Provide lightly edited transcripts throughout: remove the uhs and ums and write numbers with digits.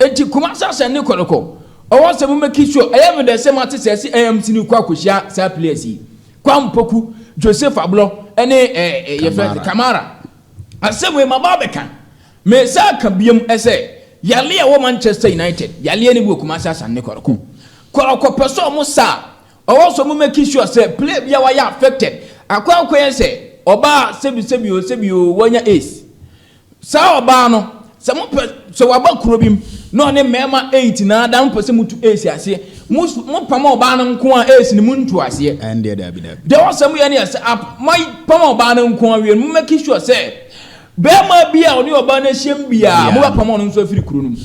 Enti Kumasi Asɛm ne Kɔtɔkɔ, ɔwɔ sɛ mo make sure, ɛyɛ me dɛ sɛ mate sɛ ɛse AMC no kɔ akɔhyia saa players yi, Kwame Poku, Joseph Ablɔ ɛne ɛɛ yɛfrɛ no Kamara. Asɛm wei maba abɛka, mesan aka biom sɛ yareɛ a ɛwɔ Manchester United, yareɛ no bi wɔ Kumasi Asɛm ne Kɔtɔkɔ. Kɔtɔkɔ pɛ sɛ ɔmo sa a, ɔwɔ sɛ ɔmo make sure sɛ player bi a wayɛ affected, akɔ akɔyɛ sɛ ɔbaa sɛbi sɛbi o sɛbi o wanya AIDS. Saa ɔbaa no, sɛ mopɛ sɛ waba kuro bi mu na ɔne mmarima 8 na ada, mopɛ sɛ motu AIDS aseɛ, mo mopam ɔbaa no nko a AIDS no montu aseɛ. Ɛndeɛ daabi daabi. Deɛ ɔsɛ moyɛ no yɛ sɛ moapam ɔbaa no nko awie no, mo make sure sɛ barima bi a ɔne ɔbaa no ahyiam biara, mobɛpam ɔno nso afiri kuro no mu.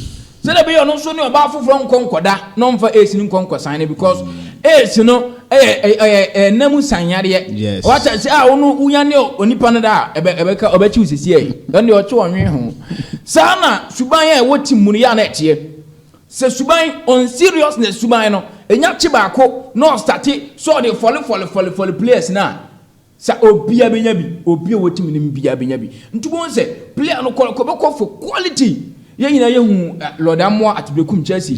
Sɛdeɛ ɛbɛyɛ ɔno nso ne ɔbaa foforɔ nkɔ nkɔda na ɔmfa AIDS no nkɔ nkɔsan no, because AIDS no ɛyɛ ɛyɛ ɛnam mu san yareɛ. Wata sɛ a ɔno wonya ne onipa no da a, ɛbɛ ɛbɛka ɔbɛkyi wo sisi ɛ, ɛno deɛ ɔkye ɔnwe ho. Saa na suban a ɛwɔ team mu no yɛ a na ɛteɛ sɛ suban on seriousness, suban no ɛnya kye baako na ɔstarte sɛ ɔde fɔle fɔle fɔle fɔle players no a, sɛ obia bɛnya bi, obi a wɔtumi no bia bɛnya bi. Nti wɔn sɛ player no kɔ kɔbɛkɔ for quality. Yɛn nyinaa yɛhu Lord Amoa at Berekum Chelsea,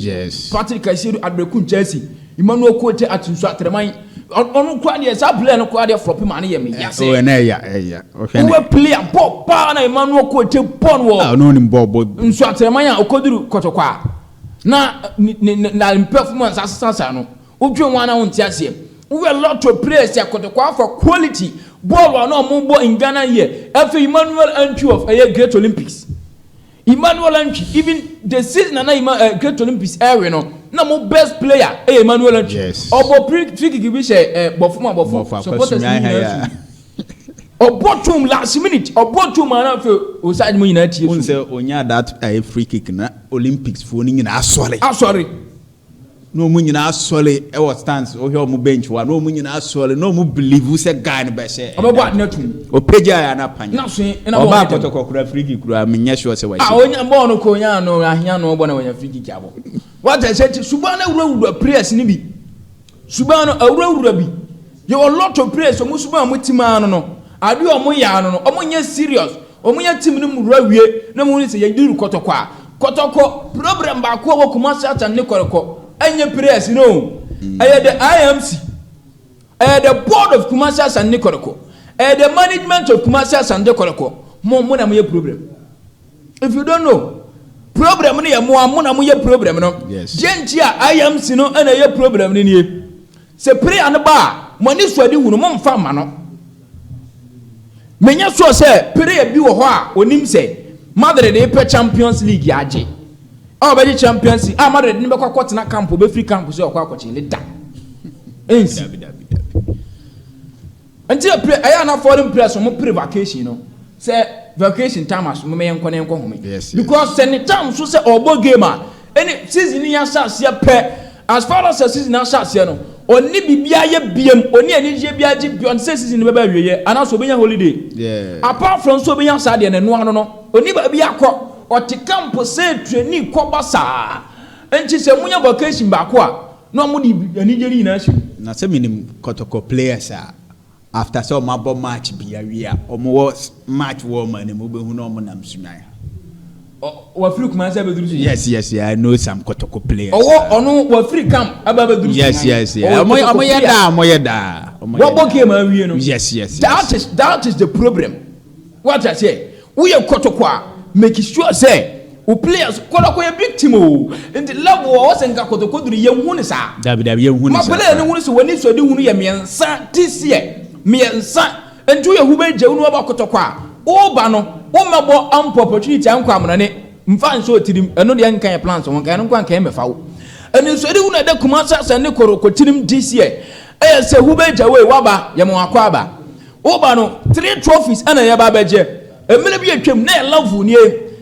Patrick Asiedu at Berekum Chelsea, Emmanuel Kote at Nsoatreman. Ɔno kora deɛ, saa player no kora deɛ, flop ma no yɛ me ya sɛ ɛnɛ ɛya ɛya ɔhwɛ ne wowɛ player bɔ paa na Emmanuel Kote bɔ no wɔ ɔno nim bɔ bɔ Nsoatreman a ɔkɔduru Kɔtɔkɔ a na ne ne ne performance asesasa no, wodwe wɔn a na wonte aseɛ. Wowɛ lot of players a Kɔtɔkɔ afa quality bɔɔl a na ɔmo bɔ in Ghana here. Afei Emmanuel Antwi of ɛyɛ Great Olympics, Emmanuel Antwi, even the season na Great Olympics ɛwe no, na mo best player ɛyɛ Emmanuel Antwi. Ɔbɔ free kick bi hyɛ bɔfo ma bɔfo bɔfo supporters akɔsumia ni ha nyinaa ya su ɔbɔ tum last minute, ɔbɔ tum a na afei osaade mu nyinaa tie n su. Sɛ onya that ɛyɛ free kick na Olympics foɔ no nyinaa asɔre. Asɔre. Na ɔmo nyinaa asɔre ɛwɔ stands, wohwɛ ɔmo bench wa na ɔmo nyinaa asɔre na ɔmo believe sɛ guy no bɛhyɛ. Ɔbɛbɔ ade na tum. Ɔpagya yɛ ana panya. Na so ɛna ɔbaa bɔɔl no. Kɔtɔkɔ kura free kick kura, menyɛ sure sɛ a wahyɛ. Onya bɔɔl no kɔ onya no ahia no ɔbɔ na wɔnya free kick abɔ wata sɛ ti suban no awurawura players ni bi, suban no awurawura bi. Yɛwɔ lot of players, ɔmo suban a ɔmo ti maa no adeɛ a ɔmo yɛ ano no, ɔmo nyɛ serious. Ɔmo nyɛ team no mu wura wie na mo sɛ yɛduru Kɔtɔkɔ a, Kɔtɔkɔ problem baako a wɔ Kumasi Ata ne Kɔtɔkɔ ɛnyɛ players no, ɛyɛ the IMC, ɛyɛ the board of Kumasi Asante Kɔtɔkɔ, ɛyɛ the management of Kumasi Asante Kɔtɔkɔ. Mo na mo yɛ problem. If you don't know, problem no yɛ mo a mo na mo yɛ problem no. Deɛ nti a IMC no ɛna ɛyɛ problem no nie: sɛ player no ba a, mo ani so adi hunu, mo nfa ma no. Menyɛ sure sɛ player bi wɔ hɔ a onim sɛ Madrid pɛ Champions League agye a, ɔbɛgye Champions League a, Madrid ne bɛkɔ akɔtena camp, obɛfiri camp sɛ ɔkɔ akɔkye ne da ɛnsi. Dabi dabi dabi. Nti yɛ play ɛyɛ ana foreign players ɔmo pre vacation no sɛ vacation time aso, mo mɛyɛ nkɔ ne nkɔ home. Because sɛ ne time so sɛ ɔbɔ game a, ɛne season ni ahyɛ aseɛ pɛ, as far as the season ahyɛ aseɛ no, ɔne biribiara yɛ biem, ɔne anigye biara gye bi ɔne sɛ season no bɛbɛ awie yɛ anaasɛ ɔbɛnya holiday. Apart from so ɔbɛnya saa deɛ n'anoa no, ɔni baabi akɔ, ɔte camp sɛ training kɔba saa. Nti sɛ monya vacation baako a, na ɔmo de anigye no nyinaa hyɛ mu. Na sɛ menim Kɔtɔkɔ players a, after sɛ ɔmo abɔ match bi awie a, ɔmo wɔ match wɔ ɔmo anim, wobɛhu na ɔmo nam Sunyani. Wafiri Kumasi abɛduru so. Yes, I know some Kɔtɔkɔ players. Ɔwɔ ɔno wafiri camp aba abɛduru. Yes, ɔmo yɛ daa, ɔmo yɛ daa, ɔmo yɛ wɔbɔ daa. Game awie no. That is the problem. What I say, woyɛ Kɔtɔkɔ a, make sure sɛ o players, Kɔtɔkɔ yɛ big team o, nti level a ɔsɛ nka Kɔtɔkɔ duru, yɛn hu ne saa. Dabi dabi, yɛn hu ne ma saa. Player no hu ne sɛ wɔn ani sɔ de hu no yɛ 3 this year, 3. Nti woyɛ hu bɛ gye wo aba Kɔtɔkɔ a, woba no womɛbɔ ampo opportunity ankɔ amonane mfa nso otirim. Ɛno deɛ nka yɛ plans ho, nka ɛno nkɔ nka yɛ mɛfa wo. Ɛno nso ɛde hu na ɛda Kumasi asɛn ne Kɔtɔkɔ tirim this year ɛyɛ sɛ hu bɛ gya wei waba yɛ mo akɔ aba, woba no, three trophies ɛna yɛba abɛgye. Mmerɛ bi atwam na yɛ level nie,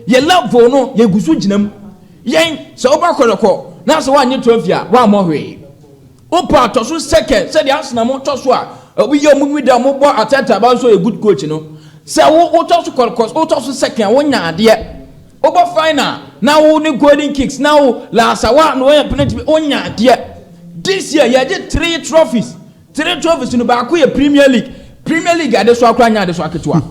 yɛ level no yɛgu so gyina mu. Yɛn sɛ woba Kɔtɔkɔ na sɛ woanye trophy a, woammɔ hwee. Wopɛ atɔ so second sɛdeɛ Arsenal mo tɔ so a, obi yɛ ɔmo mi da ɔmo bɔ. Arteta ba nso yɛ good coach no, sɛ wo wotɔ so Kɔtɔkɔ, wotɔ so second a, wonya adeɛ. Wobɔ final na wo ne Golden Kicks na wo laasawa na wɔyɛ penalty bi, wonya adeɛ. This year yɛgye three trophies. Three trophies no, baako yɛ Premier League. Premier League ade so akora nya ade so aketewa.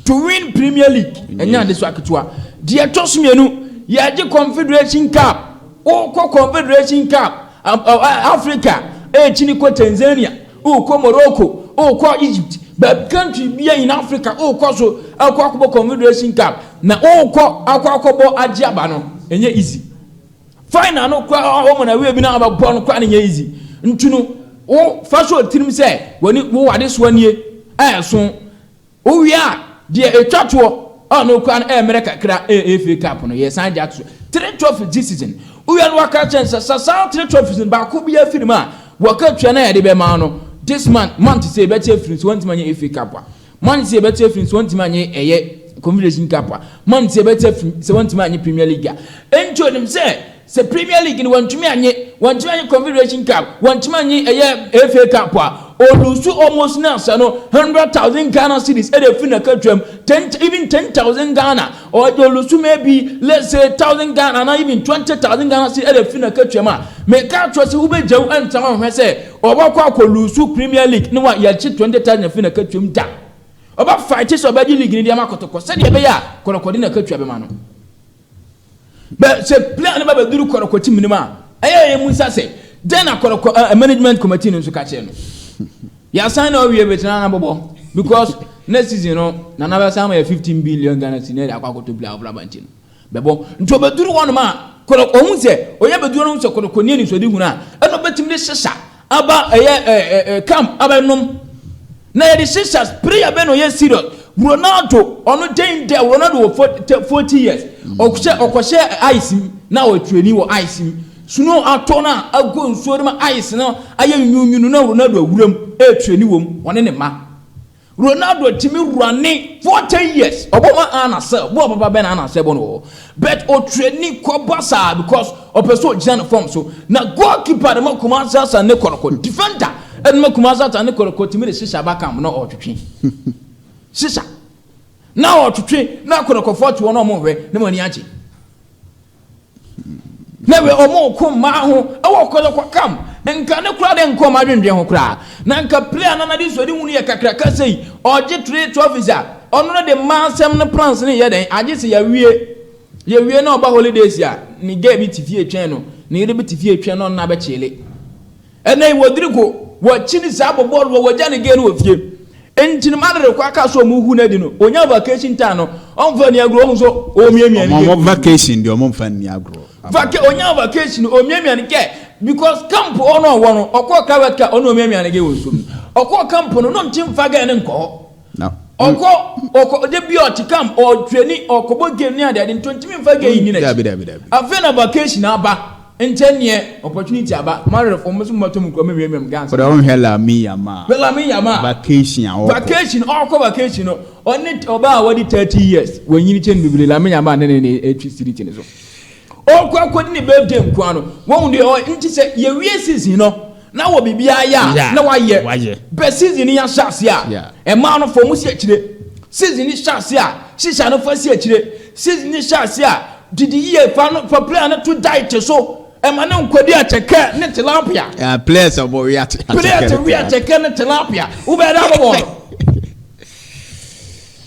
To win Premier League ɛnya ade so aketewa. Deɛ ɛtɔ so mmienu, Yɛgye Confederation Cup, wokɔ Confederation Cup, Africa, ɛkyini kɔ Tanzania, wokɔ Morocco, wokɔ Egypt, baabi country bia in Africa wokɔ so akɔ akɔbɔ Confederation Cup na wokɔ akɔ akɔbɔ agye aba no, ɛnyɛ easy. Final no kora ɔmo na wei bi na abɛbɔ no kora no nyɛ easy. Nti no wo fa so tirim sɛ wɔne wo wade soɔ nie ɛɛso wowie a, deɛ ɛtwa toɔ a no kora no ɛɛmmerɛ kakra ɛyɛ FA Cup no. Yɛsan gye ato so three trophies this season. Wowie no, waka kyɛn sɛ saa three trophies no baako bi afiri mu a, wɔka tua no a yɛde bɛma no this month sɛ yɛbɛte afiri so, wɔntumi anyɛ FA Cup a, month sɛ yɛbɛte afiri so, wɔntumi anyɛ ɛyɛ Confederation Cup a, month sɛ yɛbɛte afiri sɛ wɔntumi anyɛ Premier League a. Ɛnti onim sɛ Premier League no wɔntumi anyɛ Confederation Cup, wɔntumi anyɛ ɛyɛ FA Cup a, ɔ lose almost na sɛ no 100,000 Ghana cedis ɛde fi n'akatua mu, 10, even 10,000 Ghana, or ɔ lose maybe, let's say, 1,000 Ghana na even 20,000 Ghana cedis ɛde fi n'akatua mu a, mɛka atwerɛ sɛ wobɛgya wo ɛntɛm ahwɛ sɛ ɔbɛkɔ akɔ lose Premier League ne wa yɛkye 20,000 fi n'akatua mu da. Ɔbɛ fight sɛ ɔbɛgye league ni de ama Kɔtɔkɔ sɛdeɛ ɛbɛyɛ a Kɔtɔkɔ de n'akatua bɛma no. Bɛ sɛ player no ba bɛduru Kɔtɔkɔ team no mu a, ɛyɛ yɛ mu nsa sɛ den na Kɔtɔkɔ management committee no nso ka kyerɛ no yɛasan na ɔwie bɛtena na bɔbɔ, because next season no Nana bɛsan ma yɛ 15 billion Ghana cedis na yɛde akɔ akɔtɔ player ɔfra ba. Nti no bɛbɔ nti ɔbɛduru hɔnom a, Kɔtɔkɔ ɔhu sɛ ɔyɛ bɛduru no sɛ Kɔtɔkɔ nie nisɔde hunu a, ɛna ɔbɛtumi de sesa aba ɛyɛ ɛɛ ɛɛ camp abɛnom na yɛde sisa. Player bɛ na ɔyɛ serious? Ronaldo, ɔno den dɛ Ronaldo wɔ 40 years, ɔkɔhyɛ ice mu na ɔtwerɛni wɔ ice mu, snow atɔ no a agu nsuo no ma ice no ayɛ nwunwunu na Ronaldo awura mu ɛretwerɛni wɔ mu, ɔne ne ma. Ronaldo tumi run 40 years, ɔbɔ ma ana sɛ bɔɔl papa bɛ na ana sɛ bɔ no wɔ, but ɔtwerɛni kɔba saa because ɔpɛ sɛ ɔgyina ne form so. Na goalkeeper de ma Kumasi Asa ne Kɔtɔkɔ, defender ɛde ma Kumasi Asa ne Kɔtɔkɔ, tumi de hyehyɛ abakam na ɔtwetwe sisa na ɔtwetwe na Kɔtɔkɔfoɔ te hɔ na ɔmo hwɛ na mo ani agye na wɛ ɔmo ko mmaa ho ɛwɔ Kɔtɔkɔ kam. Nka ne kora de nkɔ ɔmo adwendwen ho koraa na nka player nana de sɔre hu no yɛ kakraka sɛ yi ɔgye three trophies a, ɔno no de mmaa nsɛm no plans ne yɛ dɛn agye sɛ yɛwie na ɔba holidays a, ne girl bi te fie twɛn no, ne yere bi te fie twɛn no, ɔno na abɛkyele. Ɛnna yi Rodrigo wɔkyi ne saa bɔ bɔɔlo wɔ wɔgya ne girl no wɔ fie. Nti no madere kɔ aka so ɔmo hu n'adi no, onya vacation time no, ɔnfa ni agorɔ, ɔmo nso ɔmiamia ne ɔmo vacation deɛ, ɔmo nfa ni agorɔ. Onya vacation, ɔmiamia ne girl, because camp ɔno ɔwɔ no, ɔkɔ private car, ɔno ɔmiamia ne girl wɔ nsuom. Ɔkɔ camp no no nti nfa girl ne nkɔ hɔ. Ɔkɔ de bi ɔte camp, ɔtwani, ɔkɔbɔ game ne adeade, nti ntumi nfa girl yi nyina. Dabi, dabi, dabi. Afei na vacation aba nkyɛn neɛ opportunity aba, madere fɔ mo nso mo bɛtɔ mu nkura mo miamia mu gansa. Kɔdɔ ɔnhwɛ Lamine Yamal. Lamine Yamal. Vacation a ɔkɔ. Vacation, ɔkɔ vacation no, ɔne ɔbaa a wɔde 30 years wɔnyini kyɛn bebree. Lamine Yamal ne etwi street ne so, ɔkɔ akɔdi ne birthday nkoa no wɔn deɛ ɔ. Nti sɛ yɛwie season no na wɔ biribi ayɛ a na wayɛ bɛ season ni ahyɛ ase a, ɛmaa no fɔ mo si akyire. Season ni hyɛ ase a, sisa no fa si akyire. Season ni hyɛ ase a, didi yie fa no fa player no to diet so, ɛma ne nkɔdi akyɛkɛ ne tilapia. Yeah, players ɔbɔ wi ate. Players wi akyɛkɛ ne tilapia, wobɛyɛ dɛ abɔbɔ no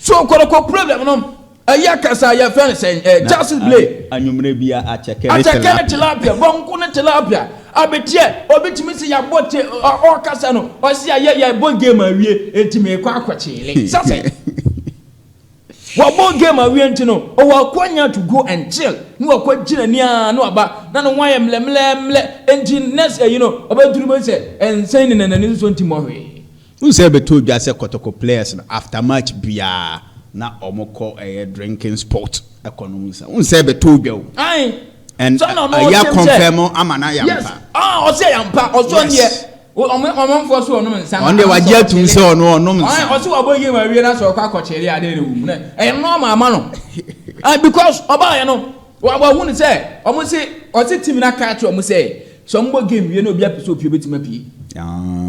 so. Kɔtɔkɔ problem no ɛyɛ kasa yɛfrɛ no sɛ Justice Blay. Anwummerɛ bi akyɛkɛ. Akyɛkɛ ne tilapia, bɔnko ne tilapia abeteɛ. Obi tumi sɛ yɛabɔ te ɔkasa no, ɔsi ayɛ yɛbɔ game awie eti mekɔ akɔkyeele sasɛ wɔbɔ game awie. Nti no ɔwɔ akwanya to go and chill ne wakɔ gyina nia na waba na ne ho ayɛ mlɛmlɛmlɛ. Nti next ɛyi no ɔbɛduru bɛ sɛ ɛnsɛn ne nanani nso nti mɔ hwee. N sɛ ɛbɛtɔ dwa sɛ Kɔtɔkɔ players no, after match biara na ɔmo kɔ ɛyɛ drinking spot ɛkɔ nom nsa. N sɛ ɛbɛtɔ dwa o. Ayi. And ɛyɛ confirm ama na yɛ mpa. Ah, ɔsɛ yɛ mpa, ɔsɔ deɛ ɔmo ɔmɔnfoɔ so ɔnom nsa. Ɔno deɛ wagye atum sɛ ɔno ɔnom nsa. Ɔsɛ wabɔ game awie na sɛ ɔkɔ akɔkyerɛ adeɛ na ewu mu na ɛyɛ normal ama no, because ɔbaa yɛ no wahu ne sɛ ɔmo se ɔse team na aka akyerɛ ɔmo sɛ ɔmo bɔ game wie na obi apɛ sɛ opie, obetumi apue.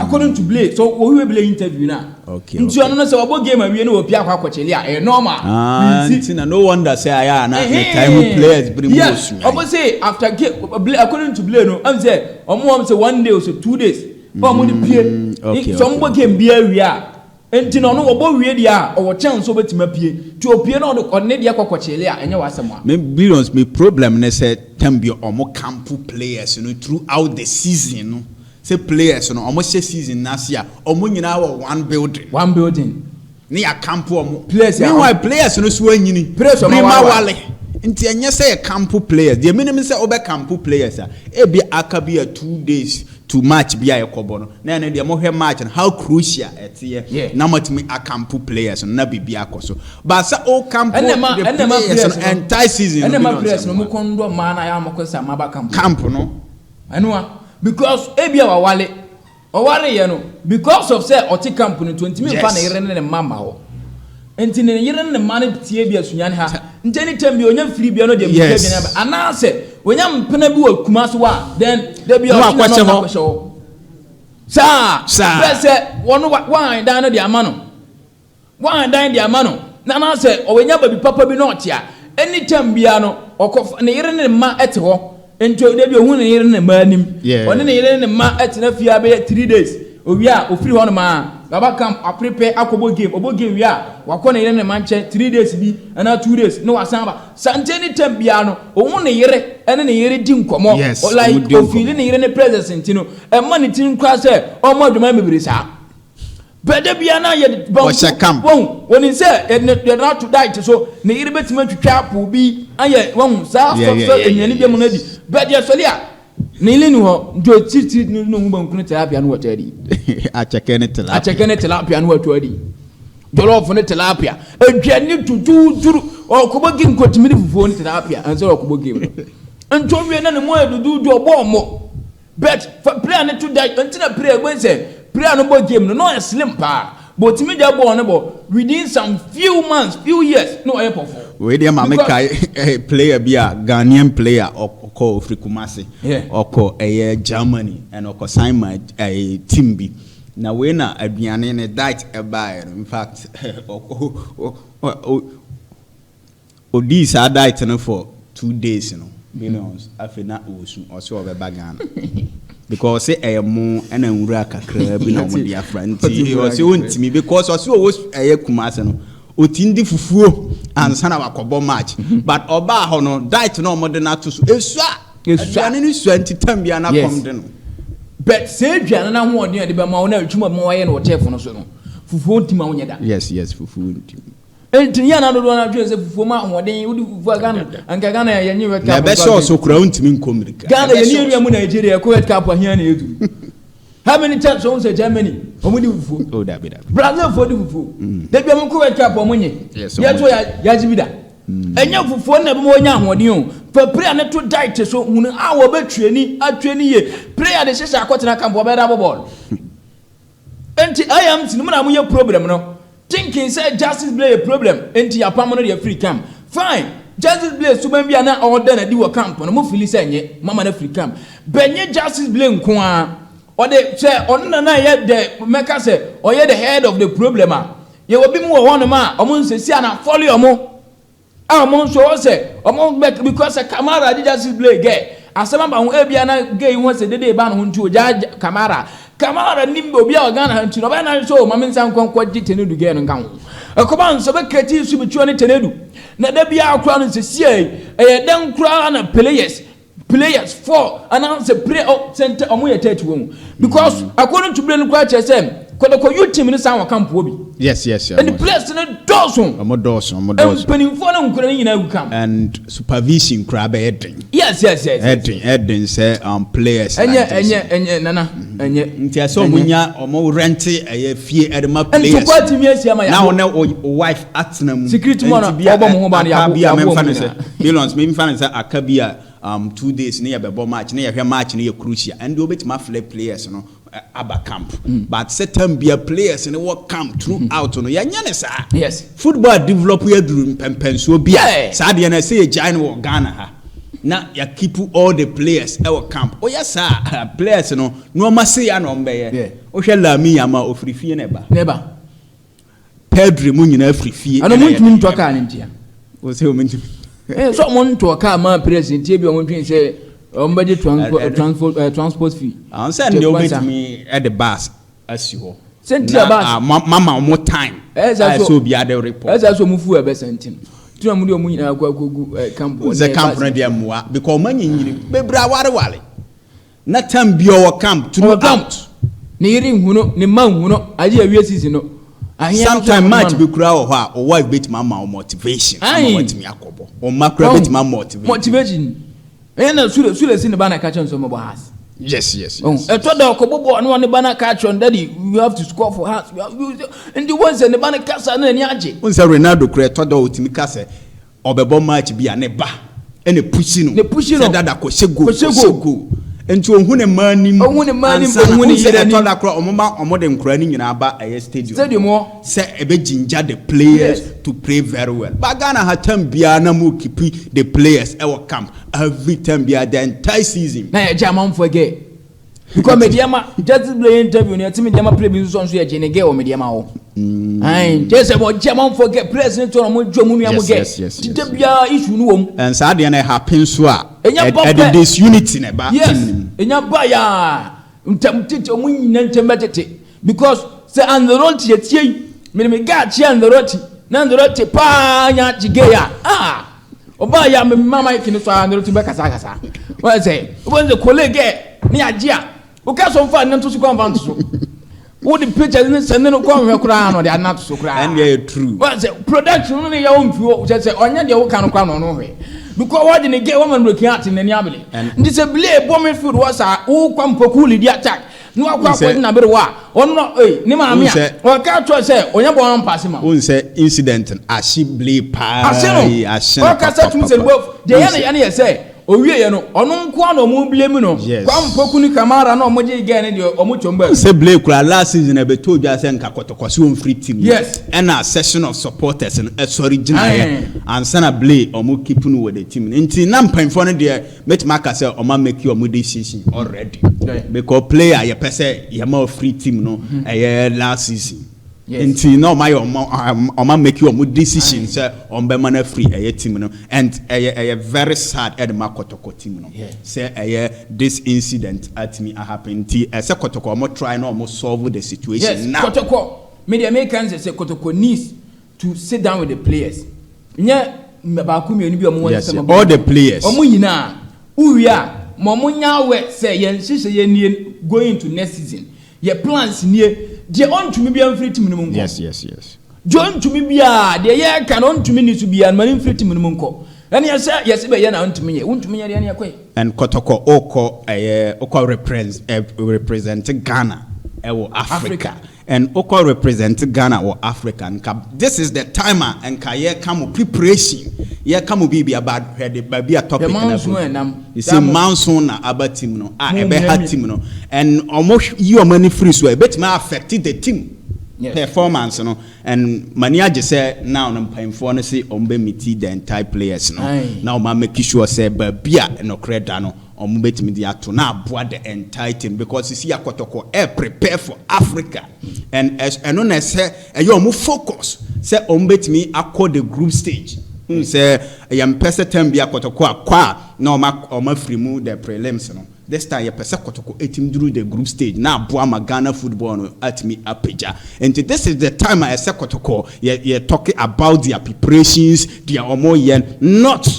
According to Blay, so ohiwe Blay interview na nti ɔno no sɛ ɔbɔ game awie na opie akɔ akɔkyerɛ a, ɛyɛ normal. Ah, nti na no wonder sɛ ayɛ a na ne time mu players biri mu. Yes, ɔmo sɛ after game, Blay, according to Blay no, ɔmo sɛ ɔmo sɛ one day or so 2 days ɔmo de pie sɛ ɔmo bɔ game bi awie a. Nti na ɔno wɔbɔ wie deɛ a, ɔwɔ chance sɛ ɔbɛtumi apue. Nti opue na ɔde ɔde ne deɛ kɔ kɔkyele a, ɛnyɛ w'asɛm a. Me Billions me problem ne sɛ time bi ɔmo camp players no throughout the season no, sɛ players no ɔmo hyɛ season no ase a, ɔmo nyinaa wɔ one building. One building. Ne yɛ camp ɔmo. Players a. Meanwhile, players no so anyini. Players ɔmo Brima aware. Wale nti ɛnyɛ sɛ yɛ camp players deɛ, menim sɛ wobɛ camp players a, ebi aka bi a 2 days to match bi a yɛkɔbɔ no, na ɛno deɛ mohwɛ match no how crucial ɛteɛ na mɔtumi acamp players no na biribi akɔ so, but sɛ o camp ɛnna ma the ɛnna ma players players no entire season no ɛnna ma bi na players no ɔnsɛm mo kɔn dɔ mmaa na yɛ a mo kɔ sɛ maba camp. Camp no. Ɛnoa because ebi a wawale, ɔware yɛ no, because of sɛ ɔte camp no nti ntumi nfa ne yere ne ne mma ma hɔ, nti ne yere ne ne mma no tie bi asunya ne ha, nti anytime bi onya firi bia no deɛ bi na anaasɛ onya mpena bi wɔ kuma so a, then dabi a Na ɔtwe na wakɔhyɛ ɔno hɔ. akɔhyɛ hɔ saa. Saa. Bɛɛ sɛ wɔn wɔn dan no de ama no, wɔn dan de ama no na anaasɛ ɔwɔnya baabi papa bi na ɔte a, anytime bia no ɔkɔ ne yere ne ne mma ɛte hɔ, nti dabi ohun ne yere ne ne mma anim. Ɔne ne yere ne ne mma ɛtena fie abɛyɛ 3 days, owie a ofiri hɔ nom a baba camp aprepare akɔbɔ game. Ɔbɔ game wie a, wakɔ ne yere ne ne mma nkyɛn 3 days bi anaa 2 days na wasan aba sa. Nti anytime bia no ohun ne yere ɛne ne yere di nkɔmɔ. Like Ɔmo di ofili nkɔmmɔ. ne yere ne presence, nti no ɛma ne ti nkura sɛ ɔmo adwuma bebree saa bɛɛde bia na yɛ banku. Ɔhyɛ camp. Wɔn wɔn sɛ yɛde no ato diet so, ne yere bɛtumi atwitwa apple bi ayɛ wɔn saa sɔsɔ nnuane bi mu no adi bɛɛde ɛsɔli a ne yere ni hɔ, nti otitiri ne ne ho banku ne tilapia no wɔtɔ adi. Akyɛkɛ ne tilapia. Akyɛkɛ ne tilapia no wɔtɔ adi, jollof ne tilapia, aduane tututuru. Ɔkɔbɔ game kɔtumi de fufuo ne tilapia ɛnsɛ ɔkɔbɔ game no, nti owie na ne mu ayɛ duduudu, ɔbɔ ɔmo. But fa player ne to diet nti na player gbɛn sɛ player no bɔ game no na ɔyɛ slim paa, but otumi gya bɔɔl no bɔ within some few months, few years, na ɔyɛ pɔfɔ. Wei deɛ maame kae player bi a, Ghanaian player, ɔkɔ ofiri Kumasi. Ɔkɔ ɛyɛ Germany ɛna ɔkɔ sign ma ɛyɛ team bi, na wei na aduane ne diet ɛbaeɛ no, in fact ɔkɔ odii saa diet no for 2 days no, Billions, afei na ɔsu, ɔsɛ ɔbɛba Ghana because ɔsɛ ɛyɛ mo ɛna nwura kakraa bi na ɔmo de afra, nti ɔsɛ ɔntumi because ɔsɛ ɔwɔ ɛyɛ Kumasi no oti ndi fufuo ansa na wakɔbɔ match, but ɔbaa hɔ no, diet na ɔmo de n'ato so esua. Esua. Aduane no sua, nti tam bia na kɔm de no. But sɛ aduane no ahoɔden a ɛde bɛma wo na adwuma ma wɔayɛ no wɔ turf no so no, fufuo ntimi a wonyɛ da. Yes, fufuo ntumi. Nti yɛn na dodoɔ no atwere sɛ fufuo ma ahoɔden, wode fufuo a Ghana anka Ghana yɛnye World Na Cup. ɛbɛhyɛ ɔso kura ntumi nkɔ mirika. Ghana yɛne Ɛbɛhyɛ yɛnua mu Nigeria yɛkɔ World Cup ahia na yɛduru how many times wɔn sɛ Germany wɔn di fufuo? Oh, dabi dabi. Brazil fo di fufuo dabi, wɔn kɔ World Cup wɔn nye. Wɔn yɛto yɛ yɛagye bi da, ɛnyɛ fufuo na ɛbɛma wɔnya ahoɔden o. Fa player ne to diet so hunu a wɔbɛtue ni atue ni yie. Player de hyehyɛ akɔtena camp, wɔbɛda abɔ bɔɔl, nti IMC no mu na moyɛ problem no, thinking sɛ Justice Blay yɛ problem nti yapam no deɛ free camp. Fine, Justice Blay suban bi a na ɔda n'adi wɔ camp no mo feel sɛ nyɛ mama no free camp bɛnyɛ Justice Blay nko ara, ɔde sɛ ɔno na na yɛ the mɛka sɛ ɔyɛ the head of the problem a yɛwɔ bi mu wɔ hɔnom a ɔmo nsɛsi ana fɔle ɔmo a ɔmo nso ɔwɔ sɛ ɔmo bɛ because sɛ Kamara agye Justice Blay gɛ asɛm aba ho, ebia na gay ho sɛ dede ba ne ho nti ogya Kamara. Kamara nim obi a ɔGhana ha nti no ɔbɛyɛ na nso maame nsa nkɔnkɔ gye Tenedu gɛ no nka ho ɛkɔba nso bɛkɛti nso bi tuo ne Tenedu na da biara koraa no nsɛsie ɛyɛ dɛn koraa na players four anaasɛ play ɔ sɛ ntɛ ɔmo yɛ 30 wɔn because according to play no koraa kyerɛ sɛ Kɔtɔkɔ youth team no san wɔ camp wɔ bi. Ɛne players no dɔɔso. Ɔmo dɔɔso, ɔmo dɔɔso. Mpanimfoɔ no nkura no nyinaa gu camp. And supervision koraa bɛyɛ den. Yes. Ɛden sɛ players ɛnyɛ like this. Ɛnyɛ nana, ɛnyɛ. Nti ɛsɛ ɔmo nya ɔmo rent ɛyɛ fie ɛde ma players. Ntokwa tumi ahyia ma na yɛabo. ɔne o wife atena mu. Security mu no, Nti bi a ɔbɔ mo ho ban no, aka bi a yɛabo memfa ɔmo no sɛ nyinaa. Billions, memfa no sɛ aka bi a 2 days ne yɛbɛbɔ match ne yɛhwɛ match ne yɛ crucial, ɛnde wobɛtumi aflɛ players no aba camp, but sɛ time bia players no wɔ camp throughout no, yɛnyɛ ne saa. Football develop yɛ duru mpɛmpɛnsoɔ bi a saa deɛ no ɛsɛ yɛgyae no wɔ Ghana ha na yɛ keep all the players ɛwɔ camp. Woyɛ saa, players no nneɛma se ya na ɔmo bɛyɛ. Wohwɛ Lamine Yamal, ofiri fie na ɛba. Neba. Pedri mu nyinaa firi fie. Ɛno mo ntumi ntɔ kaa ne ntia. Wo sɛ ɔmo ntumi. Sɛ ɔmo ntɔ kaa ma players ntia bi a ɔmo ntwi sɛ ɔmo bɛgye transport fee. Ahun sɛ ndeɛ wobɛtumi ɛde bus asi hɔ. Sɛ nti Na aba ah, mama ɔmo time Ɛyɛ saa a so ɛsɛ obiara de report. Ɛsɛ sɛ ɔmo fu ɛbɛsɛ nti no tí wɔn de ɔmo nyinaa kɔ akɔgu camp hɔ. Sɛ camp no deɛ mmoa because ɔmo anyinyini bebree awareware na time bi ɔwɔ camp Ɔwɔ camp. throughout. Ne yere nhu no, ne mma nhu no, agye awie season no ahia no so Sometime ɔmo match ma bi no. kura wɔ hɔ a, o wife betumi ama wo motivation ama watumi akɔbɔ. Ɔma kura Ɔn, betumi ama motivation. Motivation ɛyɛ na sule si ne ba na ɛka kyerɛ nso ɔmo bɔ Hearts. Ɛtɔ da ɔkɔbɔ bɔɔl ne ɔne ba na ka kyerɛ no, "Daddy, you have to score for Hearts." Nti wɔn sɛ ne ba no kasa na n'ani agye. N sɛ Ronaldo kura, ɛtɔ da otumi ka sɛ ɔbɛbɔ match bi a, ne ba ɛna push no. Ne push no. Sɛ, "Dada, kɔhyɛ goal." Kɔhyɛ kɔhyɛ goal. Goal nti ohun ne mmaa nim. Ohun ne mma anim, ansa na ohun ne ohun sɛ yere anim. Ɛtɔ da kora ɔmo de nkora ne nyinaa ba ɛyɛ stadium. Stadium hɔ. Sɛ ɛbɛ ginger the players to play very well. But Ghana ha, time biara na mo keep the players ɛwɔ camp every time biara, the entire season. Na yɛ gye amanfoɔ gɛ because Medeama Justice Blay interview ni ɛti Medeama play bi nso yɛ gye ne gɛ wɔ Medeama hɔ ayi kyerɛ sɛ wɔgye amanfoɔ gɛ, players ne to na wɔn gye wɔn nua mo gɛ tite biara issue no wɔ mu. And saa deɛ no happen so a, Ɛnya ba ɛde pɛ. disunity na ɛba team no mu. Enya ba yaa ntɛm tete, ɔmo nyina ntɛm bɛ tete because sɛ Ancelotti etie yi mede gaa kye Ancelotti na Ancelotti paa nya akye gay a, ah, ɔbaa yɛ a me mama yi kene so a, Ancelotti bɛ kasa kasa wɔn sɛ wɔn sɛ kole gɛ ne agye a woka so nfa ne nto so kɔ nfa nto so, wode pictures ne sɛ ne no kɔ nhwɛ koraa na ɔde anato so koraa. Ɛn deɛ yɛ true. Wɔn sɛ production no ne yɛ wɔn mfi kyɛ sɛ ɔnyɛ deɛ woka no koraa na ɔno hwɛ because wɔde ne gɛ wɔn ma no kia ate n'ani abele. Nti sɛ bile bɔ midfield wɔ saa wokɔ mpɔku lead attack na wakɔ akɔ gyina bere wɔ a ɔno no ee ne maame a ɔka kyerɛ sɛ ɔnyɛ bɔ ɔn pass ma. N sɛ incident no ahye bile paa. Ahye no. Yi, ahye no ɔkasa tum sɛ papapapa. bɔ deɛ yɛ ne yɛ ne yɛ sɛ owie yɛ no, ɔno nko ara na ɔmo bile mu no. Kwame Poku ne Kamara na ɔmo gye gɛ ne deɛ ɔmo twɛm bɛɛ. Sɛ bile kura last season ɛbɛtɔ odwa sɛ nka Kɔtɔkɔ so ɔmfiri team no. Ɛna session of supporters no ɛsɔre gyinaeɛ ansa na bile ɔmo keep no wɔ the team no. Nti na mpanyinfoɔ no deɛ, mɛtumi aka sɛ ɔma make ɔmo decision already because player yɛpɛ sɛ yɛma ɔfiri team no ɛyɛ last season. Nti na ɔma yɛ ɔma make ɔmo decision sɛ ɔmo bɛma no afiri ɛyɛ team no, and ɛyɛ very sad ɛde ma Kɔtɔkɔ team no sɛ ɛyɛ this incident atumi ahappen. Nti ɛsɛ Kɔtɔkɔ ɔmo try na ɔmo solve the situation now. Kɔtɔkɔ, me deɛ meka n sɛ Kɔtɔkɔ needs to sit down with the players, nyɛ baako mmienu bi a ɔmo wɔ nsɛm All the players. Ɔmo nyinaa wowie a, ma ɔmo nya awɛ sɛ yɛn hyehyɛ yɛn nie going into next season, yɛ plans nie. Deɛ ɔntumi bi amfiri team no mu nkɔ. Deɛ ɔntumi biara, deɛ yɛreka no ɔntumi ni so biara no, ma ne mfiri team no mu nkɔ. Ɛne yɛsɛ yɛsɛ bɛyɛ na ɔntumi yɛ, wontumi yɛ deɛ ne yɛkɔɛ. And Kɔtɔkɔ okɔ ɛyɛ okɔ represent Ghana ɛwɔ Africa. Africa. And okɔ represent Ghana wɔ Africa, nka this is the time a nka yɛka mo preparation, yɛka mo biribi about hwɛ de baabi a topic Hwɛ na manso ɛnam. You see, manso na aba team no a Mo ɛbɛha miami. team no, and ɔmo yi ɔmo ani firi so a, ebetumi affect the team performance no. And mani agye sɛ now no mpanyinfoɔ no sɛ ɔmo bɛ meet the entire players no na ɔmo make sure sɛ baabi a nɔkorɛ da no, ɔmo bɛtumi de ato na aboa the entire team because sisi Akɔtɔkɔ ɛ prepare for Africa and ɛno na ɛsɛ ɛyɛ ɔmo focus sɛ ɔmo bɛtumi akɔ the group stage n sɛ yɛn mpɛ sɛ term bi Akɔtɔkɔ akɔ a na ɔmo afiri mu the prelims no. This time yɛpɛ sɛ Kɔtɔkɔ ɛtumi duru the group stage na aboa ma Ghana football no atumi apagya. Nti this is the time a ɛsɛ Kɔtɔkɔ yɛ talking about their preparations, deɛ ɔmo yɛ, not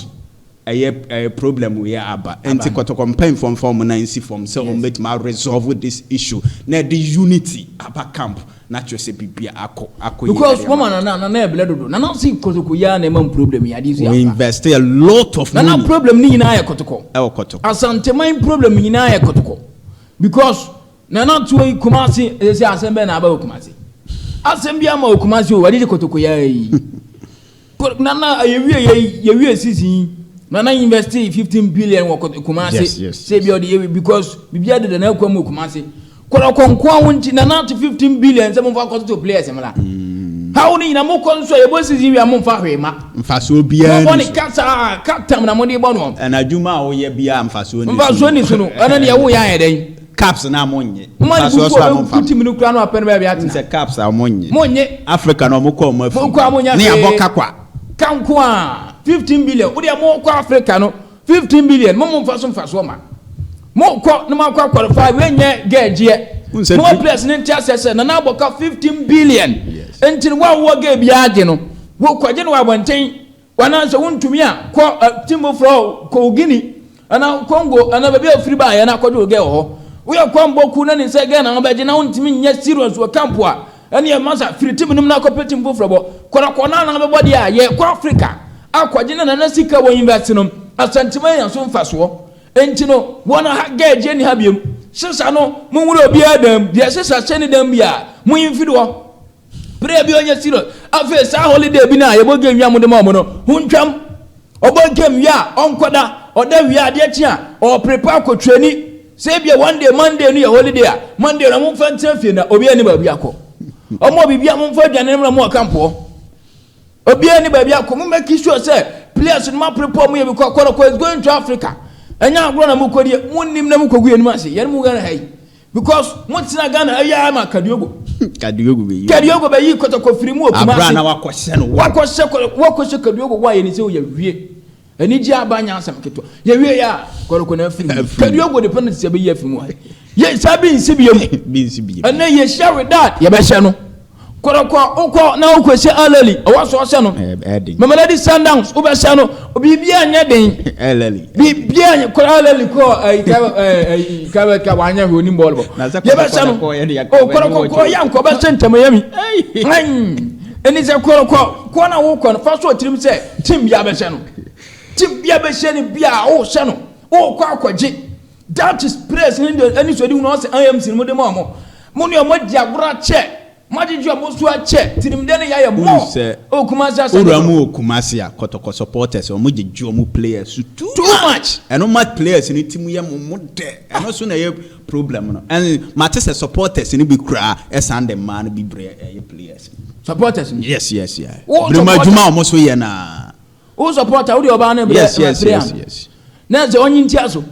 ɛyɛ problem yɛ aba. Nti Kɔtɔkɔ mpanyinfoɔ nfa ɔmo nan si fam sɛ ɔmo bɛtumi resolve this issue na ɛde unity aba camp na kyerɛ sɛ biribi akɔ yie. Because ɛde ama. wɔn nana ɛblɛ dodo, nana si Kɔtɔkɔ yi a na ɛma mu problem yi ade so We yɛ afa. invest a lot of Nana money problem ni nyinaa yɛ Kɔtɔkɔ. Ɛwɔ Kɔtɔkɔ. Asanteman problem nyinaa yɛ Kɔtɔkɔ because nana tuo yi Kumasi ɛsɛ sɛ asɛm bɛɛ na aba wɔ Kumasi, asɛm bi ama wɔ Kumasi o, wɔde de Kɔtɔkɔ yɛ yi. Nana yɛwie yɛ yɛwie season yi, nana invest 15 billion wɔ Kumasi sɛ ebi ɔde yɛ because bibi adeda na akɔ mu wɔ Kumasi. Kɔtɔkɔ nko awo nti nana te 15 billion sɛ mo nfa kɔtɔtɔ players mu la hawo ne nyina mo kɔ nso a yɛbɔ season wi a, mo nfa hwee ma. Mfasoɔ biara mo bɔ ni ne so. Kasa katam na mo de bɔ no. Ɛna adwuma a woyɛ biara, mfasoɔ ni so. Mfasoɔ ni so no, ɛno deɛ woyɛ ayɛ dɛn? Caps na mo nye. Mo ma ne mfasoɔ bufu so a a mo bɛku nfa team no kura no apɛ no baabi atena. Sɛ caps a mo nye. Mo nye. Africa na ɔmo kɔ ɔmo Mo kɔ a mo nya ne hwee. abɔ kakwa. Ka nko a 15 billion wo deɛ mo kɔ Africa no, 15 billion mo nfa so mfasoɔ ma mo kɔ na mo akɔ akɔlify wei nyɛ gɛɛgyeɛ. Mo players ne nte aseɛ sɛ Nana abɔka 15 billion. Nti no wo a wowɔ girl biara gye no, wo kɔgye no wɔ abɔnten anaasɛ wontumi a, kɔ team foforɔ, kɔ Guinea anaa Congo anaa baabi a ofiri baayɛ na akɔgye wo girl wɔ hɔ. Woyɛ kwan bɔku na ne sɛ girl na wobɛgye na wontumi nyɛ serious wɔ camp a, ɛne yɛ masa firi team no mu na akɔpɛ team foforɔ bɔ. Kɔtɔkɔ na na bɛbɔ deɛ a, yɛ kɔ Africa akɔgye na Nana sika wɔ invest no Asantema yɛn so mfasoɔ. Nti no wɔn ha girl gye ni ha biem sesa no, mo nwura obiara dam deɛ sesa hyɛ ne dam bi a, mo yi mfiri hɔ. Prayer bi ɔnyɛ serious. Afei saa holiday bi na yɛbɔ game wia, mo de ma ɔmo no ho ntwam. Ɔbɔ game wia a, ɔnkɔda. Ɔda wia, adeɛ kye a, ɔprepare akɔ training. Sɛ ebia one day, Monday no yɛ holiday a, Monday na momfa ntena fie na obiara ni baabi akɔ. Ɔmo biribi a, momfa aduane no mra mo wɔ camp hɔ. Obiara ni baabi akɔ. Mo make sure sɛ players no ma prepare mo yɛ bi kɔ. Kɔtɔkɔ is going to Africa, ɛnyɛ agorɔ na mo kɔ deɛ mo nim na mo kɔ gu yɛn anim ase yɛn mu Ghana ha yi, because mo tena Ghana ɛyɛ ama Kadiogo. Kadiogo bɛ yi. Kadiogo bɛ yi Kɔtɔkɔ firi mu wɔ Kumasi. Abira na wakɔhyɛ no wa. Wakɔhyɛ Kadiogo wa yɛ ni sɛ oyɛ wie anigye aba nya asɛm ketewa yɛwie yɛ a, Kɔtɔkɔ na afiri mu. Kadiogo de penalty sɛ bɛyi afiri mu a, yɛ saa bi nsi biem. Bi nsi biem. Ɛnɛ yɛhyia Wydad, yɛbɛhyɛ no. Kɔtɔkɔ wokɔ na wokɔhyɛ Al Ahly, ɔwɔ so ɔhyɛ no. Ɛden. Mamelodi Sundowns wobɛhyɛ no, biribiara nyɛ den. Al Ahly. Biribiara nyɛ kɔ. Al Ahly kɔ ɛyi ka ɛyi ka ka wanyɛ hwɛ onim bɔɔl bɔ. Na sɛ yɛbɛhyɛ no. Kɔtɔkɔ kɔ yɛ de o Kɔtɔkɔ kɔ yɛ nkɔ bɛhyɛ ntɛm yɛ mi ɛni sɛ Kɔtɔkɔ kɔ na wokɔ no fa so tirim sɛ team bi abɛhyɛ no, team bi abɛhyɛ no bi a wohyɛ no, wokɔ akɔgye. That is praise ne de ɛni so de hunu ɔsɛ IMC no mo de ma ɔmo mo ne ɔmo di agorɔ akyɛ, mo agyegye ɔmo so akyɛ tirimdɛ ne yɛayɛ Wonu mɔ sɛ o Kumasi Asante owura mu wɔ Kumasi a, Kɔtɔkɔ supporters ɔmo gyegye ɔmo players so too too much. Ɛno ma players no ti mu yɛ mo mo dɛ. Ɛno so na ɛyɛ problem no. Ɛn mate sɛ supporters no bi koraa ɛsan de mmaa no bi brɛ ɛyɛ players. Supporters no? Yes. Wo Birima supporter- adwuma a ɔmo so yɛ naa. Wo supporter wo de ɔbaa no brɛ player no na sɛ ɔnye ntia so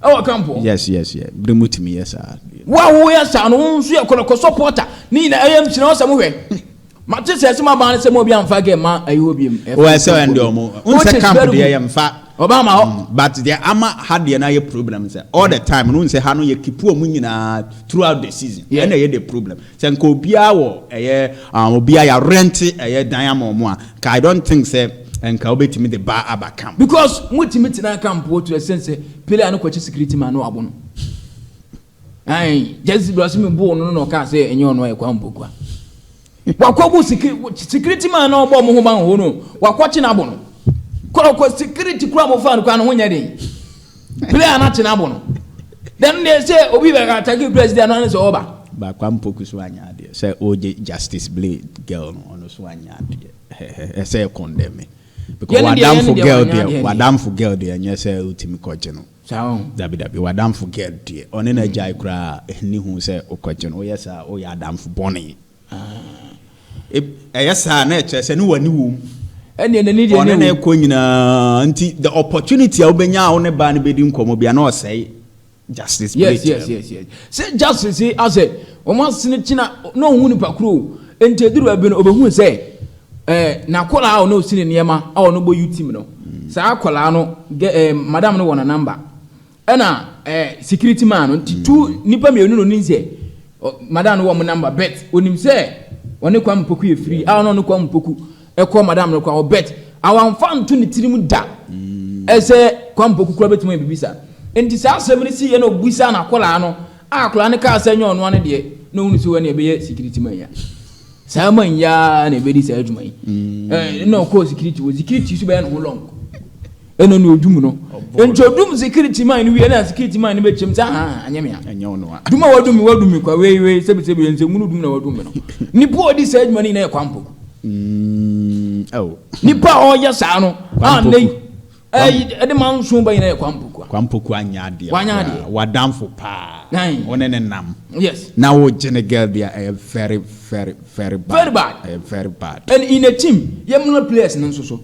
ɛwɔ camp hɔ. Yes, birimu tumi yɛ saa. Wo a woyɛ saa no, wo nso yɛ Kɔtɔkɔ supporter ne nyinaa ɛyɛ mkyina ɔsɛ mo hwɛ. Mate sɛ ɛsɛ mo abaa no sɛ mo obi amfa game ma ɛyɛ hɔ biem. Wɔ ɛsɛ ɛn deɛ ɔmo n sɛ camp deɛ yɛ nfa. Ɔbaa ma hɔ. But deɛ ama ha deɛ no ayɛ problem sɛ all the time no n sɛ ha no yɛ keep ɔmo nyinaa throughout the season. Ɛna ɛyɛ the problem sɛ nka obiara wɔ ɛyɛ obiara yɛ rent ɛyɛ dan ama ɔmo a, nka I don't think sɛ nka wobɛtumi de ba aba camp. Because motumi tena camp hɔ to ɛsɛn sɛ player no kɔkye security man no abo no ayi jesse bi ɔsɛ mi bo no na ɔka sɛ ɛnyɛ ɔno, ɛyɛ kwan mpokua wakɔbu security man na ɔbɔ ɔmo ho ban wɔ hɔ no, wakɔkye n'abo no. Kɔkɔ security kura mo fa no kwan no ho nyɛ den, player no akye n'abo no, then deɛ sɛ obi bɛ attack president no, ɛne sɛ ɔba. Baako Mpoku so anya adeɛ sɛ ɔgye Justice Blay girl no, ɔno so anya adeɛ ɛsɛ yɛ condemn because Yɛne deɛ- wadamfo yɛne deɛ girl wanya deɛ adeɛ deɛ. Wadamfo girl deɛ, ɛnyɛ sɛ wotumi kɔgye no. Saa o. Dabi dabi, wadamfo girl deɛ, ɔne na gyae koraa ɛni ho sɛ wokɔgye no. Woyɛ saa, woyɛ adamfo bɔne. Ɛyɛ saa na ɛkyerɛ sɛ ne w'ani wɔ mu. Ɛne n'ani deɛ ɔne ne na wo. ɛkɔ nyinaa nti the opportunity a wobɛnya a wo ne baa no bɛdi nkɔmmɔ bia na ɔsɛe Justice Blay. Yes, sɛ Justice yi asɛ wɔn asene kyina na ohun nipa koro o, nti eduru baabi no obehun sɛ n'akɔlaa a ɔno osi ne nneɛma a ɔno bɔ youth team no, saa akɔlaa no gɛ madam no wɔ na number, ɛna security man no nti tu nipa mmienu no onim sɛ madam no wɔ mo number, but onim sɛ ɔne Kwame Poku yɛ free a, ɔno ɔne Kwame Poku ɛkɔ madam no kɔ ɔ, bet awanfa nto ne tirim da ɛsɛ Kwame Poku kura bɛtumi ayɛ bibi saa. Nti saa asɛm no si yɛ na obusa n'akɔlaa no a, akɔlaa no kaa sɛ nyɛ ɔno ano deɛ na ohun sɛ wɔn ɛbɛyɛ security man ya, saa man ya na ɛbɛdi saa adwuma yi. Na ɔkɔɔ security wɔ security so bɛyɛ ne ho long, ɛna na odum no. Nti odum security man no wie na security man no bɛkyɛm sɛ aha anyɛ me a. Ɛnyɛ ɔno a. Dum a wadum mi, wadum mi kwa wei wei, sɛbi sɛbi yɛn nsɛm dum na wadum mi no, nipa a ɔdi saa adwuma no nyinaa yɛ Kwame Poku. Oh. Nipa a ɔyɛ saa no a Kwame ne Poku. Ɛyi ɛde ma nson ba nyinaa yɛ Kwame Poku a. Kwame Poku anya adeɛ. Wanya koraa. Adeɛ. Wadamfo paa. Nine. Ɔne ne nam. Na wogye ne girl bi a, ɛyɛ very very very bad. Very bad. Ɛyɛ very bad. And in a team, yɛmuna players no nso so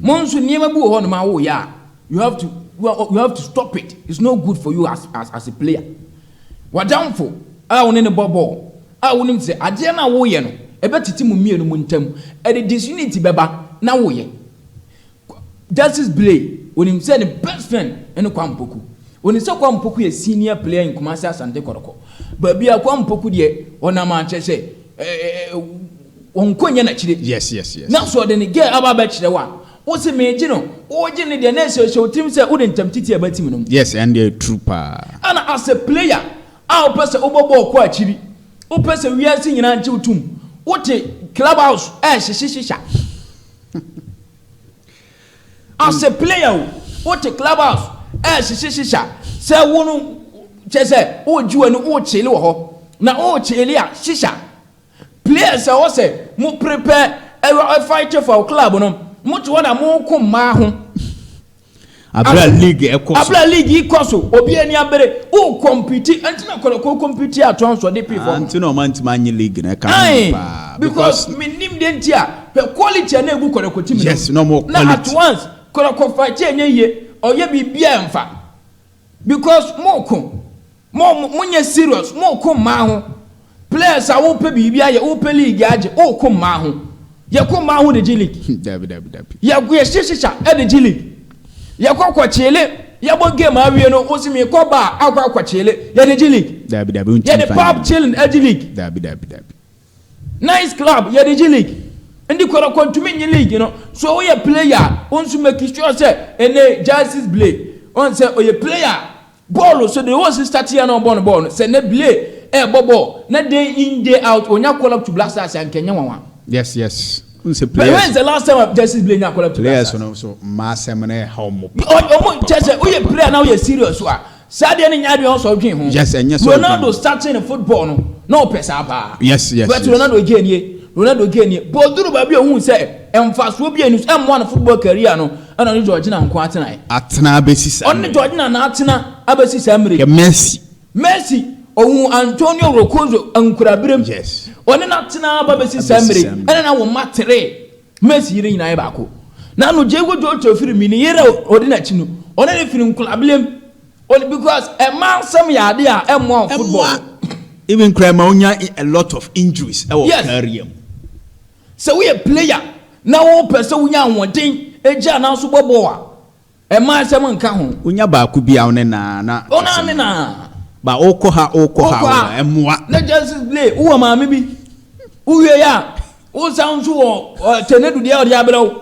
mo nso nneɛma bi wɔ hɔ nom a woyɛ a, you have to stop it. It's not good for you as a player. Wadamfo a wo ne ne bɔ bɔɔl a, wonim sɛ adeɛ no a woyɛ no ɛbɛtete mu mmienu mu ntam, ɛde disunity bɛba na woyɛ. Justice Blay onim sɛ ne best friend ɛne Kwame Poku. Onim sɛ Kwame Poku yɛ senior player in Kumasi Asante Kɔtɔkɔ. Baabi a Kwame Poku deɛ ɔnam ankyɛ sɛ ɛɛ wɔnkɔ nyɛ n'akyire. Na sɛ ɔde ne girl aba abɛkyerɛ wo a, wo se meegye no, wogye no deɛ na ɛhyɛ hyɛ wo tirim sɛ wode ntam titi aba team no mu. Yes, ɛno deɛ true paa. Ɛna as a player a wopɛ sɛ wobɔ bɔɔl kɔ akyiri, wopɛ sɛ wiase nyinaa ngye wo tom, wote club house ɛɛhyehye hyehya. As a player o, wote club house ɛɛhyehye hyehya sɛ wo no kyerɛ sɛ wogye w'ani, wokyele wɔ hɔ. Na wokyele a hyehya. Players a ɛwɔ sɛ mo prepare ɛwɔ fight for club no, mo te hɔ na mo ko mmaa ho. Abira league ɛkɔ so. Abira league yi kɔ so, obi ani abere, o compete, ɛnti na Kɔtɔkɔ compete ato nso de pii fam. Nti na ɔma ntoma nye league na ɛka ho paa. Because mi nim de nti a pɛ quality a na egu Kɔtɔkɔ team no. Yes, na ɔmo quality. Na at once Kɔtɔkɔ fight ɛnyɛ yie, ɔyɛ biribi a ɛnfa. Because mo ko, mo nyɛ serious, mo ko mmaa ho. Players a wopɛ biribi ayɛ, wopɛ league agye, woko mmaa ho. Yɛko mmaa ho de gye league. Dabi, dabi, dabi. Yɛ hyehyɛ ɛde gye league. Yɛkɔ kɔkyeele, yɛbɔ game awie no, wosi mi kɔ ba akɔ akɔkyeele, yɛde gye league. Dabi, dabi. Yɛde pub chilling agye league. Dabi, dabi, dabi. Nice club yɛde gye league. Ndi Kɔtɔkɔ ntumi nye league no. So woyɛ player, wo nso make sure sɛ ɛnɛ Justice Blay, ɔn sɛ ɔyɛ player. Bɔɔlo so de wɔn si start yɛ na ɔbɔ no bɔɔlo sɛ ne Blay ɛɛbɔ bɔɔl na day in, day out, onya call up to Black Stars, ankɛnyɛ nwanwa. Yes. N sɛ But when is the last time Justice Blay nya call up to Black players Stars? No so mmaa asɛm no ɛha ɔmo. Ɔmo kyɛ sɛ woyɛ player na woyɛ serious a, saa deɛ no nyɛ adeɛ ɔsɔ dwen ho. Yes, ɛnyɛ sɛ ɔdwen. Ronaldo starting football no na ɔpɛ saa paa. But Ronaldo gye nie, Ronaldo gye nie, bɔɔduru baabi a ohun sɛ mfasoɔ bi a ɛnu ɛmmoa no football career no, ɛna ɔne Georgina nko atena yɛ. Atena abɛsi saa. Ɔne Georgina na atena abɛsi saa mmere. Kɛ Messi. Messi ohun Antonio Roccuzzo nkurabirem. Ɔne n'atena aba bɛsi saa Abɛsi mmere. Saa mmere. Ɛna na wɔn ma tere Messi yere nyinaa yɛ baako nanu. Diego Jota firi mi ne yere a ɔdi n'akyi no, ɔne ne firi nkurabirem ɔne because ɛmaa nsɛm yɛ ade a ɛmmoa wɔ football. Ɛmmoa. Even kura ma onya a lot of injuries ɛwɔ career mu. Sɛ woyɛ player na wopɛ sɛ wonya ahoɔden egya anaso bɔ bɔɔl a, ɛmaa nsɛm nka ho. Onya baako bi a ɔne naa na. Ɔna ne na. Ba ɔkɔ ha, ɔkɔ ha. Ɔkɔ ha. Ɔwɔ ɛmmoa. Na Justice Blay wowɔ maame bi wowie yɛ a, wosan nso wɔ tɛnɛdu deɛ ɔde abrɛ wo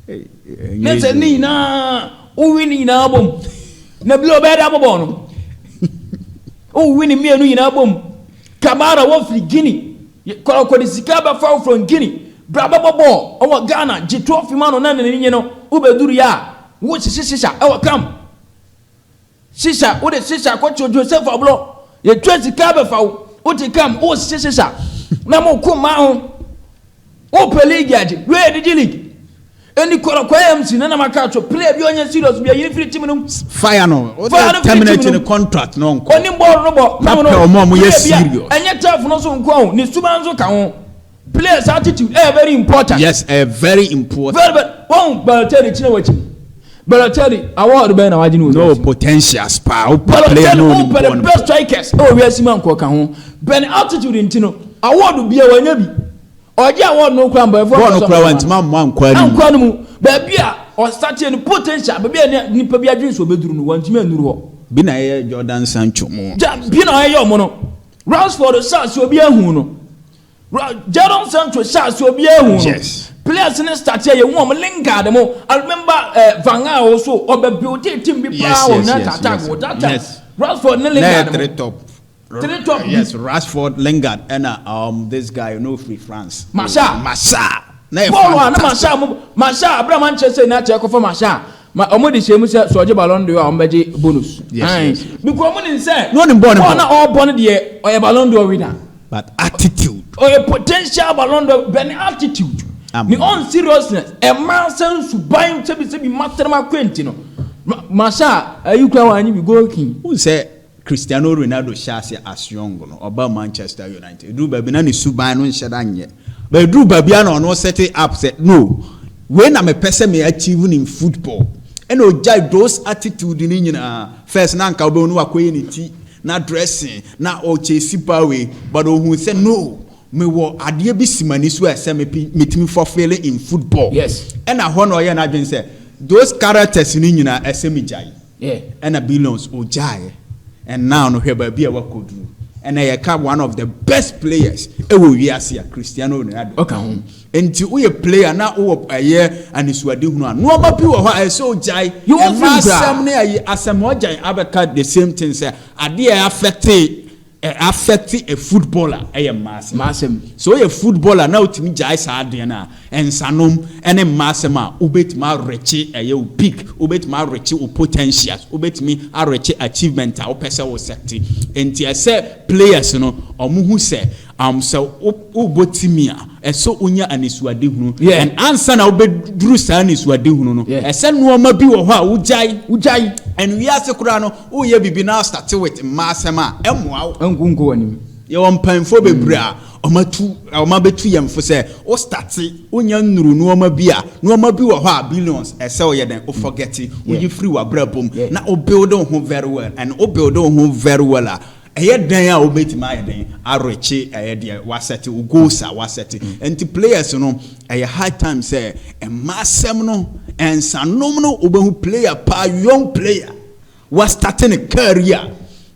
ne sɛ ne nyinaa wowi ne nyinaa bom na bi ɔbɛyɛ de abɔbɔ no, wowi ne mmienu nyinaa bom. Kamara wɔfiri Guinea, Kɔtɔkɔ de sika bɛfa wo from Guinea bra bɛbɔ bɔɔl ɔwɔ Ghana, gye trophy ma no na ne nye no wobɛduru yɛ a, wo hyehyɛ hyehyɛ ɛwɔ camp, sisa wode sisa akɔkyerɛ Joseph Ablɔ, yɛtua sika bɛfa wo, wote camp wo hyehyɛ sisa na mo ko mmaa ho, wopɛ league agye wei yɛ de league. Ɛni Kɔtɔkɔ MC ne nam aka so, player bi ɔnyɛ serious bi ayi firi team no mu. Fire no. O Fire no de firi terminate team no. ne contract no nkɔ. Ɔnim bɔɔl no bɔ. Na Tam no, pɛ ɔmo a ɔmo yɛ player bi a, serious. Ɛnyɛ turf no so nko o, ne suban nso ka ho. Players attitude ɛyɛ very important. Yes, very important. Very very. Wɔn Balotelli kyerɛ wɔ akyi, Balotelli award bɛyɛ na wagye ne wɔ No wiase. Potentials paa o player Balotelli no onim wopɛ bɔɔl the no. best strikers ɛwɔ wiase mu ankɔ ka ho, bɛn attitude nti no award bia wanya bi, ɔgye award no kura mbɔɛfo. Bɔɔl no kura wantuma mmɔ ankɔ anim. Ankɔ no mu baabi a ɔsate no potential, baabi a nipa bi adwene sɛ ɔbɛduru no, wantumi anuru hɔ. Bi na ɛyɛ Jordan Sancho mu. Bi na ɔyɛ ɔmo no. Rashford hyɛ ase obi ahu no. Jadon Sancho hyɛ ase obi ahu no. Players ne start yɛ yɛn wɔn Lingard mo. I remember Van Gaal also ɔbɛ build team bi paa wɔ United attack wɔ that time. Rashford ne Na yɛ Lingard three mo. Top. Three top bi. Yes, Rashford, Lingard, ɛna this guy no free France. Martial. Martial. Na yɛ Bɔɔlo a na fantastic. Martial mo, Martial abira Manchester United ɛkɔfɔ Martial ma ɔmo de hyɛ mu sɛ sɛ ɔgye Ballon d'Or a, ɔmo bɛgye bonus. Yes, Because ɔmo nim sɛ No, ɔnim bɔɔl no bɔɔl bɔ. Na ɔrebɔ no deɛ, ɔyɛ Ballon d'Or winner. But attitude. Ɔyɛ potential Ballon d'Or, bɛn attitude ne on seriousness ɛmaa sɛ nsuban sɛbisɛbi matrama kwenti no. Martial ayi kura wɔn anyi bi goal king. N sɛ Cristiano Ronaldo hyɛ ase as young no, ɔba Manchester United, eduru baabi na ne suban no nhyɛ da nyɛ, but eduru baabi a na ɔno set it up sɛ no, wei na mepɛ sɛ me achieve in football, ɛna ogyae those attitude ne nyinaa. First na nka wobɛhu no wakɔyɛ ne ti na dressing na ɔkyɛ si pa wei, but ohun sɛ no, mewɔ adeɛ bi si m'ani so a ɛsɛ metumi fulfill in football. Ɛna hɔ na ɔyɛ n'adwene sɛ those characters ne nyinaa ɛsɛ me gyae. Ɛna billions ogyaeɛ. And now no, hwɛ baabi a wakɔduru. Ɛnna yɛka one of the best players ɛwɔ wiase a, Cristiano Ronaldo. Ɔka ho. Nti woyɛ player na wowɔ ɛyɛ anisoadehunu a, nneɛma bi wɔ hɔ a ɛsɛ ogyae. Yɛwɔ ɛma firi koraa. Asɛm ne ayi asɛm ɔgyae abɛka the same thing sɛ adeɛ a affect a footballer ɛyɛ mmaa asɛm. Mmaa asɛm. So woyɛ footballer na wotumi gyae saa adeɛ no a, nsanom ne mmaa asɛm a, wobɛtumi arekye ɛyɛ wo peak, wobɛtumi arekye wo potentials, wobɛtumi arekye achievement a wopɛ sɛ wo set. Nti ɛsɛ players no ɔmo hu sɛ sɛ wobɔ team a, ɛsɛ wonya anisoadehunu and ansa na wobɛduru saa anisoadehunu no, ɛsɛ nneɛma bi wɔ hɔ a wogyae. Wogyae. And wiase koraa no, woyɛ biribi na start with mmaa asɛm a, ɛmmoa wo. Nko w'anim. Yɛwɔ mpanyinfoɔ bebree a ɔmatu ɔma bɛtu yɛn fo sɛ wo start, wonya nnuru nneɛma bi a, nneɛma bi wɔ hɔ a billions, ɛsɛ woyɛ dɛn, wo forget, woyi firi w'abrabɔ mu na wo build wo ho very well. And wo build wo ho very well a, ɛyɛ dan a wobɛtumi ayɛ dɛn arekye ɛyɛ deɛ waset, wo goals a waset. Nti players no, ɛyɛ high time sɛ mmaa asɛm no, nsanom no, wobɛhu player paa, young player wastart ne career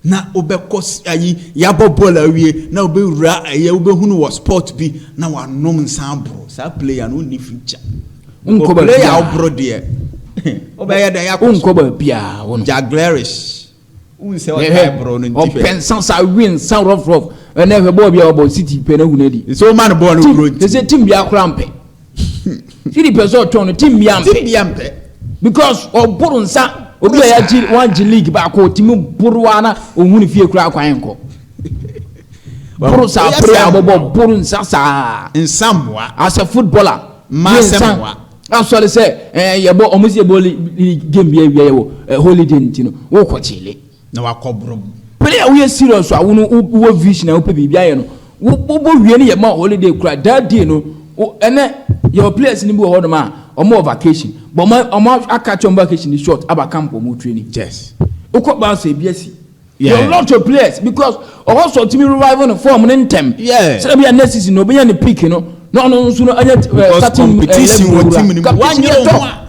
na wobɛkɔ ayi yabɔ bɔɔl awie na wobɛwura ɛyɛ, wobɛhunu wɔ sport bi na wanom nsa aboro. Saa player no wonni future. Nkɔ player baabiara. A woboro deɛ, wobɛyɛ dɛn akɔ so? Wonkɔ baabiaa wo no. Jack Grealish, wohu sɛ ɔtae borɔ no nti ɔpɛ hwɛ nsa saa, wi nsa rough rough. Ɛnɛ hwɛ bɔɔl bi a ɔbɔ City pɛ na hu n'adi. Sɛ woma no bɔɔl no kuro team nti sɛ team bi akora mpɛ, City pɛ sɛ ɔtɔn no, team bi team ampɛ bia mpɛ. Because ɔboro nsa. Obi a yɛagye wagye league baako, otimi boro a na ohun ne fie kura akwan nkɔ boro saa. Woyɛ Pere a sɛ ɔbɛbɔ boro nsa saa. Nsa mmoa. As a footballer Mmaa wie asɛm nsa mmoa. Asɔre sɛ yɛbɔ, ɔmo si yɛbɔ league game bi awia, yɛwɔ holiday nti no wokɔ kyele na wakɔ boro. Player a woyɛ serious a, wo no wowɔ vision a wopɛ biribi ayɛ no, wobɔ wie no, yɛ ma holiday kura that day no. Ɛnɛ yɛwɔ players ni bi wɔ hɔnom a ɔmo wɔ vacation, but ɔmo aka kyerɛ ɔmo vacation ni short aba camp, ɔmo training. Wokɔ Barca, ebi asi. Yɛ lot of players because ɔhɔ sɔ timi revive no form ne ntɛm sɛdeɛ bi a next season no obɛnya ne peak no na ɔno nso no anya Because starting competition wɔ 11 team no mu. competition Wanyere yɛ wo ho top. a.